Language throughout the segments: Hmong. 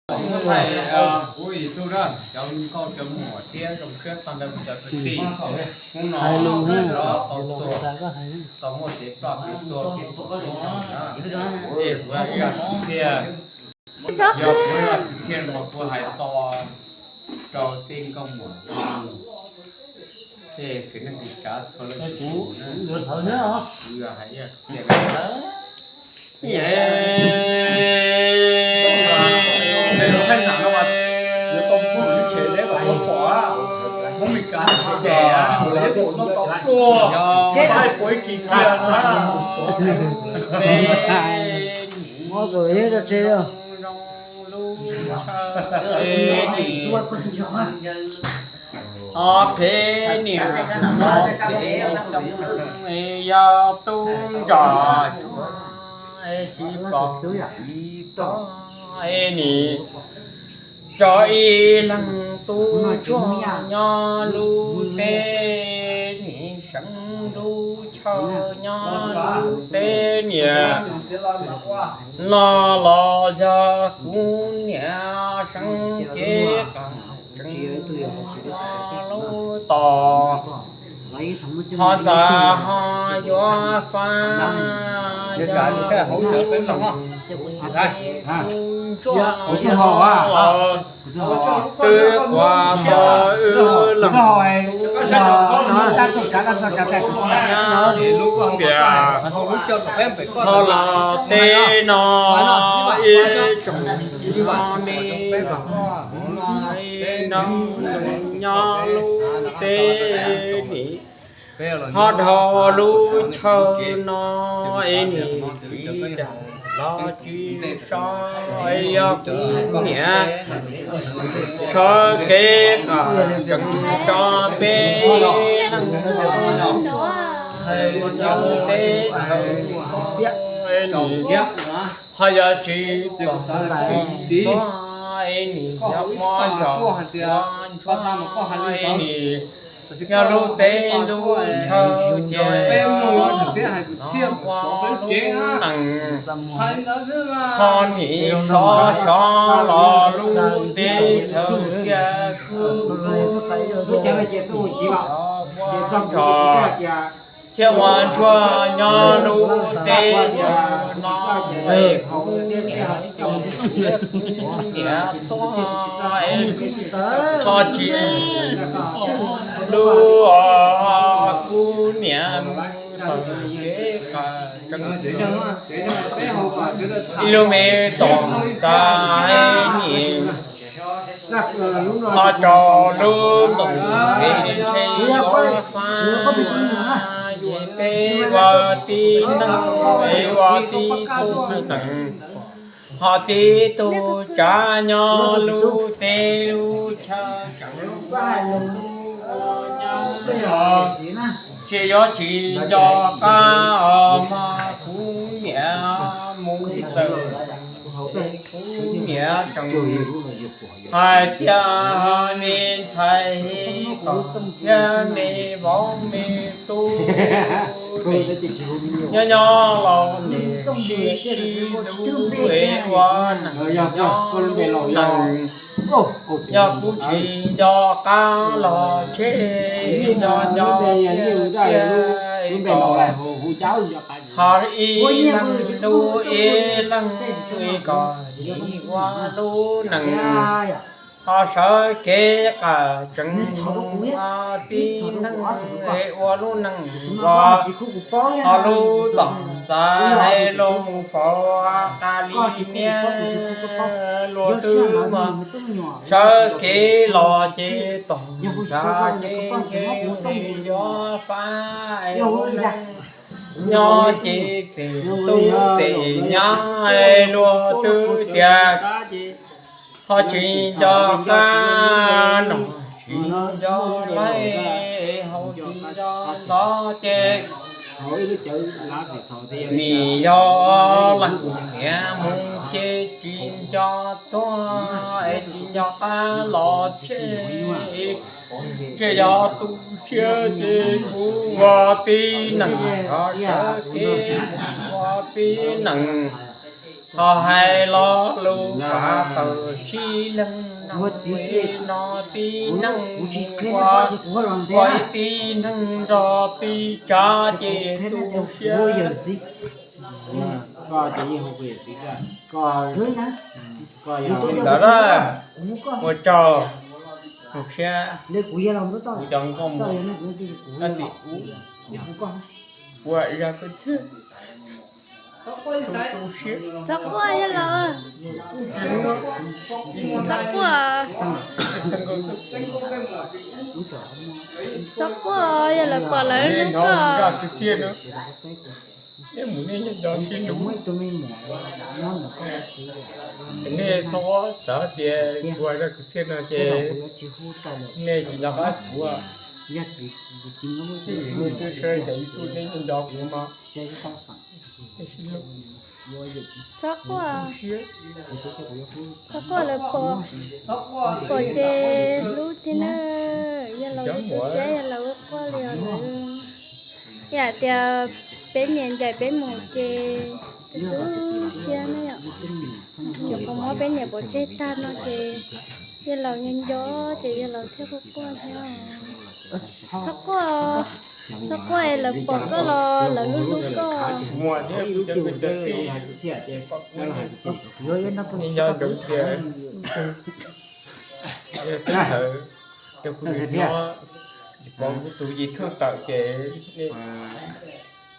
Hais kuv ib tug na, cov nkauj cov muam thiab zoo siab tag nrho cov kwv tij, hnub no tau tuaj, tau muaj kev ploj kev tuag kev pom kev zoo na, es kuv ib yam thiaj, yog kuv ib yam thiaj mas kuv hais txog rau tej nkauj muam tej kwv neej kwv tsav txhua leej txhua tus na, kuv yog hais ib yam thiaj na. Ob phev niam, ob phev xyoo, yog tub nrog tsis pom tsis tau, es nim tso ib leeg tub tsuag nyob lub teb, nim seev lub chaw nyob lub teb niam no los yog kuv niam seev kev qas tseem lub tos, ho ntxas ho yuav fab yog kuv leej tub ntsuag los twb qua tau wb leej tub nyab tias ho los teb no ib tsoom no nej nrog nyob lub teb nim ho dhau lub chaw no es nim tsis dag los tsis so, yog kuv niam sawv kev qas tseem tso peb leej tub nyob lub teb chaws no es nim ho yog tsis pom tsis txog es nim yog mob nrog ua ntsuag es nim nyob lub teb lub chaw ces ua lub neej ho nim sov sov los lub teb chaws tiag kuj kuj thiab ua ntsuag nyob lub teb chaws no es kuv niam tuag es ho tsis lub kuv niam mus tawm kev qas tseem ib lub me tom ntxas nim ho rau lub ntoos kev ntshe yuav fab, ces peb ua tib neeg es ua tib tug nees ho tib tug tsav nyob lub teb lub chaw tseem ua nyob los tsis yuav tsis nco qab os mog, kuv niam mus tawm kuv niam tseem hais tias me ntxhais kom thiab me vauv me tub nyob nyob los nim sib sib hlub es ua neej nyob lub neej. Yog kuv tsis nco qab los tseg nco nco tiag tiag es kom ho ib leeg hlub ib leeg es kom nim ua lub neej ho sawv kev qas tseem mus ua tib neeg es ua lub neej nkaus ho lub tom ntxas es los mus faus qas li niab luag twb muaj sawv kev los ces tom ntxas ces ntshe yuav fab es ua lub neej nyob ces tes tub tes nyab es luag twb tias ho tsis nco qab no tsis nco laij ho tsis nco ntov ces nim yog leej niam mus ces tsis nco tuag es tsis nco qab los tseg. Ntshe yog tu siab ces kuv ua tib neeg, sawv kev mus ua tib neeg. Ho hais lo lus pab tawm sib leeg no, tib neeg mus ua ib tib neeg nrog tib tsav ces tu siab. Ntawd ua tsaug, tu siab, kuv cov nkauj muam, tim ub, ua zaj kwv txhiaj, tu siab. Txhob quaj, yog lawv, txhob quaj, txhob quaj, yog lawv pom lawv hnub koj. Nej mus nej nco nco sib hlub, nej txhob xav tias kuv ua zaj kwv txhiaj no ces nej tsis nco qab kuv. Nej twb sawv daws cov YouTube nej nco nco kuv mas. Txhob quaj, txhob quaj, lawv pom, pom ces hlub thiab na. Yog lawv tu siab, yog lawv ua quaj li os lawv. Yam tias peb niam ncaim peb mus ces tu siab na yom. Nyuam qhuav muab peb niam pov tseg tag no ces yog lawv nco nco ces yog lawv thiaj quaj quaj thiab. Txhob quaj, txhob quaj es lawv pom koj los lawv hlub hlub koj. Nco ntsoov tias, yog kuv tus yim thooj tawm ces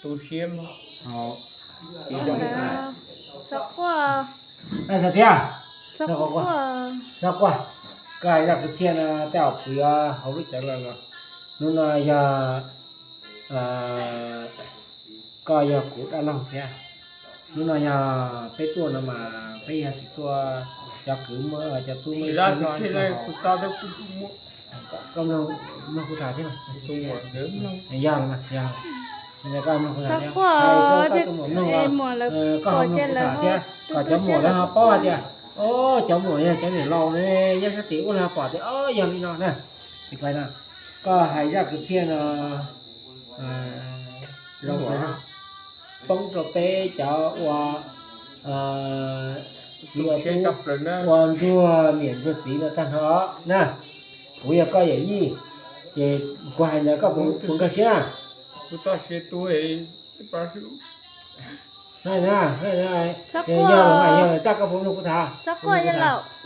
tu siab mog. Txhob quaj, txhob quaj, txhob quaj. Koj hais zaj kwv txhiaj no tej zaum kuv yuav hauv lub cawv los los. Hnub no yog koj yog kuv dab laug thiab. Hnub no yog peb tuaj no mas peb yog tsis tuaj, cov kwv muaj cov tub muaj, koj mloog kuv tham thiab. Yog, yog, koj mloog kuv tham thiab, koj ho mloog kuv tham thiab, kom cov muam lawv ho paub hais tias, o, cov muam yog cov niam laus ne, nyob sab tim ub lawv ho pom tias, o, yog li no na. Koj hais zaj kwv txhiaj no zoo poob rau peb cov ua, txiv ua tub, ua ntsuag niam ntsuag txiv no tag nrho na. Kuv yog koj yawm yij, ces kuv hais ntawd koj puas nkag siab? Yog los mas yog lawm, koj puas mloog kuv tham? Koj puas mloog kuv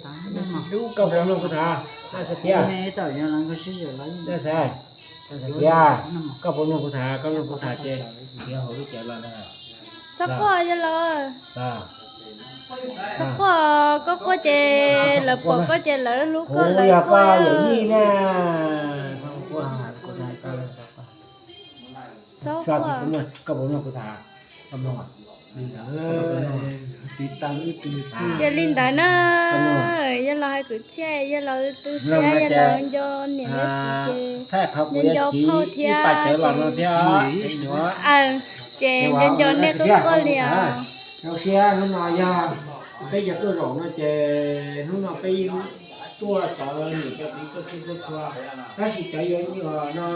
tham? Koj puas mloog kuv tham? Xav tias, xav tias, koj puas mloog kuv tham? Koj mloog kuv tham ces kuv yuav hauv lub cawv los na. Txhob quaj, yog lawm. Txhob quaj, koj quaj ces lawv pom koj ces lawv hlub koj, lawv yog koj yawm yij na. Txhob quaj. Koj puas mloog kuv tham? Cia li ntawd na, yog los hais kwv txhiaj, yog los tu siab, yog los nco niam nco txiv ces nco nco phauj thiab, ces nco nco nej quaj quaj li os. Zoo siab hnub no yog peb cov tuaj zaum no ces hnub no peb yeej tuaj cov niam cov txiv tuaj txhua txhua txhua, tab sis cov yuav no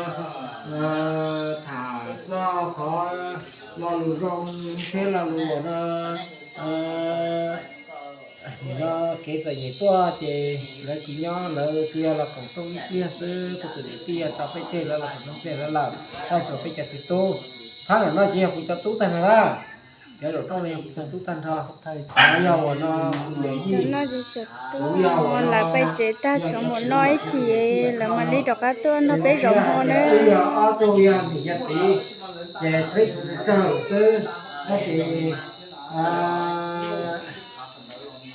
tham txog qhov lo lus zoo thiab lo lus no no kev txom nyem tuaj ces lawv tsis nyob, lawv tsuas yog los koom rooj ib pliag xwb, kuv tus niam tij yog tso peb tseg, lawv los koom rooj ib pliag lawv lawm, tag xyuas peb cov txiv tub. Phab no ces yog kuv cov tub tag nrho na, cov zaum rooj no yog kuv cov tub tag nrho. Yog uas no kuv yawm yij, kuv yog uas no lawv pais tsev tag tshuav mus no ib chim lawv mam li rov qab tuaj nrog peb zaum hmo na. Yog ob tug yog niam yog txiv ces peb tsuas tsawg xwb, tab sis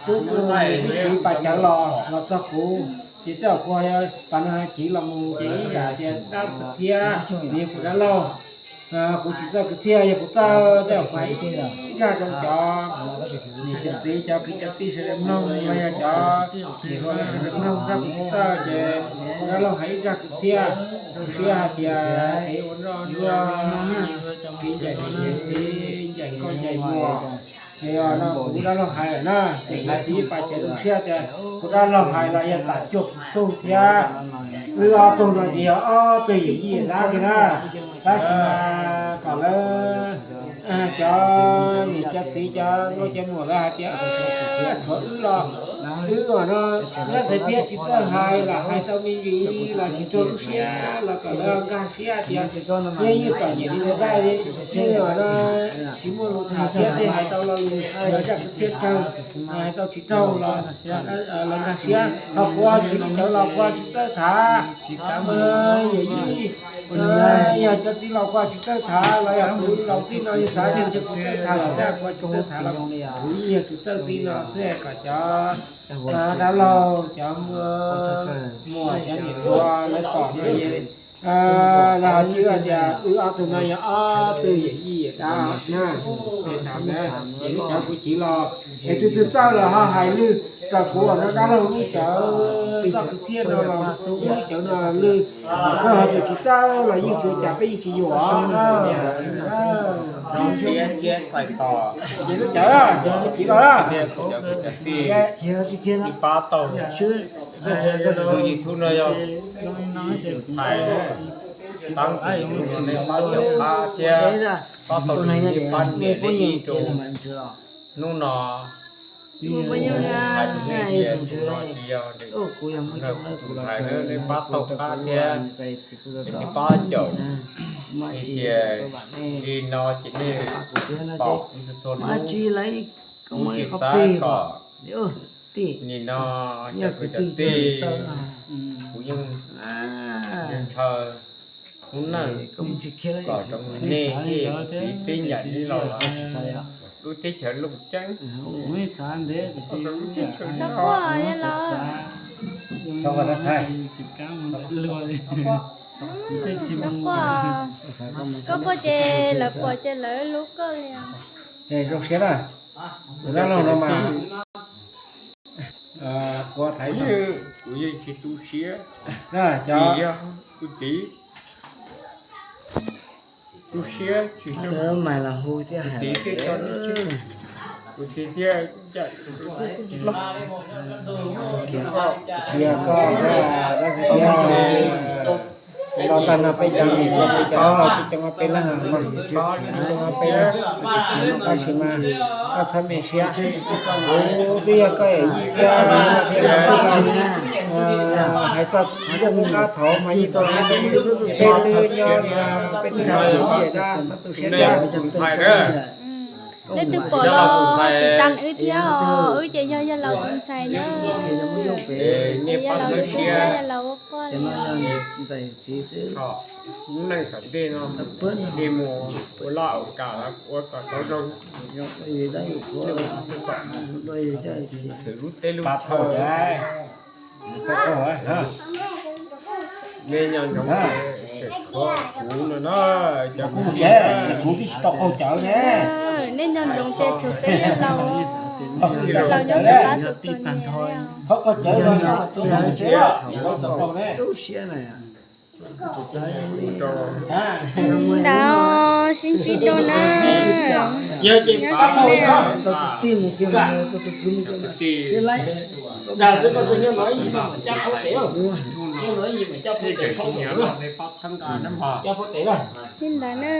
tub kuv tus txiv pais cawv los los txog kuv, ces tej zaum kuv ho yog pas no chiv los mus ces ib yam tias dab xwm thiab, nws yog kuv dab laug. Kuv tsis txawj kwv txhiaj, yog kuv txawj tej zaum kuv hais ib zaj rau cov niam cov txiv cov kwv cov tij sawv daws mloog, los yog cov niam hluas sawv daws mloog, txog kuv tsis txawj ces kuv dab laug hais ib zaj kwv txhiaj zoo siab hais tias kev ua noj ua haus, kev ncaim niam ncaim txiv, ncaim nkauj ncaim muam. Ces yog no kuv dab laug hais lawm na, ces kuv txiv pais ces zoo siab tias kuv dab laug hais los yog tam cuaj tug thiab, wb ob tug no ces yog ob tug yawm yij dab li na. Tab sis mas kom lawv cov niam cov txiv cov nkauj cov muam lawv hais tias tshuav wb los, wb uas no, lawv xaiv thiab tsis txawj hais los hais tau me ntsis los tsis raug lub siab los kom lawv nkag siab tias yeej yeej txom nyem li ntawd thiab, yeej uas no tsis muaj lus tham thiab, thiaj hais tau lo lus zaj kwv txhiaj tsawg, hais tau tsis raug los lawv nkag siab. Ho kuv tsis tau cawv los kuv tsis txawj tham. Yawm yij, yog cov txiv laus kuv tsis txawj tham los yog kuv laus txij no xav tias kuv txawj tham los kuv tsis txawj tham los kuv yeej yog tus txawj txij no xwb, kom cov dab laug cov muam cov niam hluas lawv pom no, lawv ho twb tias wb ob tug no yog ob tug yawm yij yawm dab na. Ces cov kuv txiv los es tus twg txawj los ho hais lwg rau kuv uas no dab laug lub cawv, txoj kwv txhiaj no los lub cawv no lwg, koj ho tus tsis txawj los yeej tsuav cas peb yeej tsis yuam. Ces lub cawv, ces kuv txiv los, YouTube no yog tus ntxhais, tab sis YouTube no nej pab caum qab thiab pab tau nej pab niam nej ib rau. Hnub no hais rau nej tias tus no tsis yog tus ntxhais, nej pab tau qab thiab nej pab caum. Hais tias li no ces nej pom txhua txhua hnub, kuv tsis xav kom nim no cov kwv cov tij, kuv yeej ntshaw lub neej kom zoo nej thiaj txiv teb nyiam nej los lub teb chaws Looj Ceeb. Txhob quaj, yog los. Koj quaj ces lawv pom ces lawv hlub koj li. Zoo siab na, dab laug no mas. Kuv thaiv, kuv yeej tsis tu siab, cov kuv txiv tu siab tsis, kuv txiv thiaj tso, kuv txiv thiaj cam, los tag no peb cov niam cov txiv cov peb cov peb leeg, peb cov peb leeg, tab sis mas koj txhob me siab, kuv twb yog koj yawm yij thiab, hais txog qab thaum mas yeej tau siab, peb twb nyob peb twb xav yawm yij, txhob tu siab thiab. Leej twg pom los tus tsan wb thiab os, wb ces yog yawg laus tus ntxhais na. Yawg laus tu siab, yawg laus ua quaj li. Lub neej tom ntej no, nej mus ua laj ua kam los ua kom tau zoo, xwm lub teb lub chaw. Nej nyob ntsoov ces kuv no na, cov kuv tsev, kuv twb tsis tau qaug cawv ne. Nej nyob ntsoov ces tshuav peb yawg laus, yawg laus nyob ntawm qab txom txom nyem. Qhov qaug cawv no yog tus tsev, kuv tau qaug ne. Ntawd sib ntsib dua na. Yog ces nyob pav ntawm no, dag xwb, koj tus nyuag no ib yig mam cab phau tes, nyuag no ib yig mam cab phau tes, cab phau tes na. Li ntawd na.